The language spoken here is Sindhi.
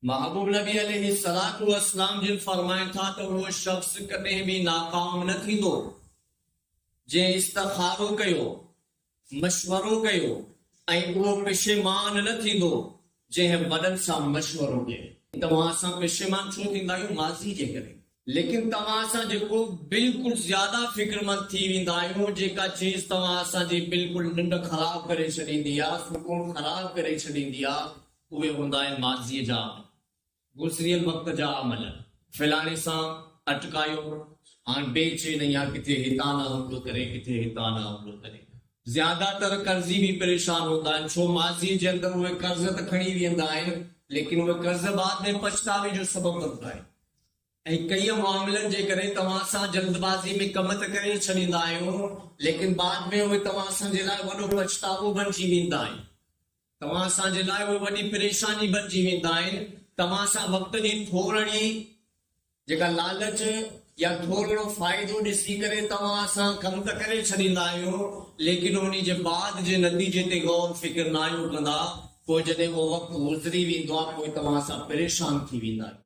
محبوب نبي عليه الصلوة والسلام جن فرمائن ٿا ته اهو شخص ڪڏهن به ناڪام نه ٿيندو جنهن استخارو ڪيو، مشورو ڪيو ۽ اهو پشيمان نه ٿيندو جنهن وڏن سان مشورو ڪيو. توهان اسان پشيمان ڇو ٿيندا آهيون؟ ماضي جي ڪري. ليڪن توهان اسان جيڪو بلڪل زياده فڪرمند ٿي ويندا آهيون، جيڪا چيز توهان اسان جي بلڪل ننڊ خراب ڪري ڇڏيندي آ، سڪون خراب ڪري ڇڏيندي آ، اهي هوندا آهن ماضيء جا عمل، گذريل وقت جا عمل. فلاڻي سان اٽڪايو، هاڻ بي چين آهيان ڪٿي هتان نه حملو ڪري، ڪٿي هتان نه حملو ڪري. زياده تر قرضي به پريشان هوندا آهن، ڇو ماضيء جي اندر اهي قرض ته کڻي ويهندا آهن، ليڪن اهي قرض بعد ۾ پڇتاوي جو سبب بندا آهن ۽ ڪيئي معاملن جي ڪري توهان سان جلدبازي ۾ ڪم ته ڪري ڇڏيندا آهيون، ليڪن بعد ۾ اهي توهان اسان جي لاء وڏو پڇتاوو بنجي ويندا آهن. توهان اسان جي لاء اهي وڏي پريشاني بنجي ويندا آهن. توهان سان وقت جي ٿورڙي جيڪا لالچ يا ٿورڙو فائدو ڏسي ڪري توهان اسان ڪم ته ڪري ڇڏيندا آهيون ليڪن انهي جي بعد جي نتيجي تي غور فڪر ناهيون ڪندا پوء جڏهن اهو وقت گذري ويندو آهي پوء توهان اسان پريشان ٿي ويندا آهيون.